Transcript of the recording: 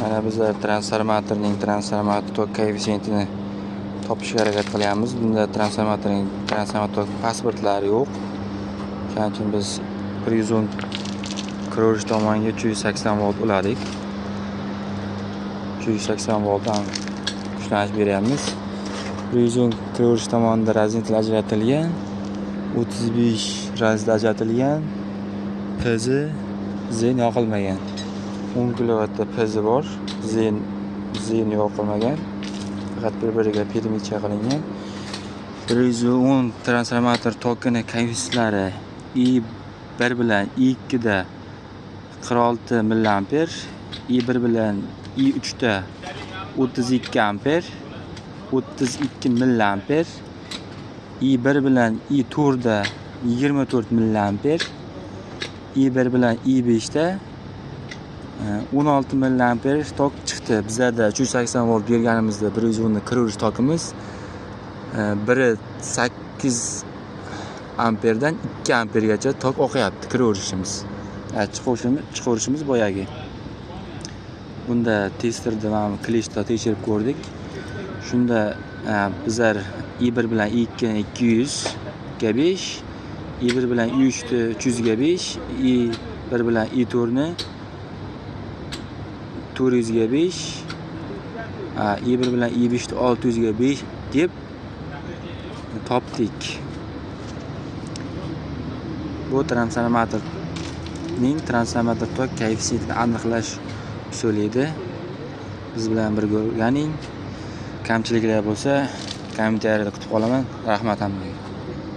Mana bizlar transformatorning transformator tok koeffitsiyentini topishga harakat qilyapmiz. Bunda transformatorning transformator tok pasportlari yo'q. Shuning uchun biz 110 kiroverish tomoniga 380 volt uladik. 380 voltdan kuchlanish beryapmiz. 110 kiroverish tomonida razvedlar ajratilgan, 35 razvedlar ajratilgan, PZ zen yoqilmagan. 10 kilovatda PZ bor, zen yoqilmagan. Faqat bir-biriga permicha qilingan. 110 transformator tokini koeffitsiyentlari I1 bilan I2 da 46 milliamper, I1 bilan I3 da 32 amper, 32 milliamper, I1 bilan I4 da 24 milliamper, I1 bilan I5 da 16 milliamper tok chiqdi. Bizlarda 380 volt berganimizda 110 ni kiraverish tokimiz biri 8 amperdan 2 ampergacha tok oqyapti kiraverishimiz. Chiqaverishimiz boyagi. Bunda testerda mana klishda tekshirib ko'rdik. Shunda bizlar I1 bilan I2 ni 200 ga 5, I1 bilan I3 ni 300 ga 5, I1 bilan I4 ni 400 ga 5, I1 bilan I5 ni 600 ga 5 deb topdik. Bu transformatorning transformator tok koeffitsiyentini aniqlash usuli edi. Biz bilan birga o'rganing. Kamchiliklar bo'lsa, kommentariyada kutib qolaman. Rahmat hammaga.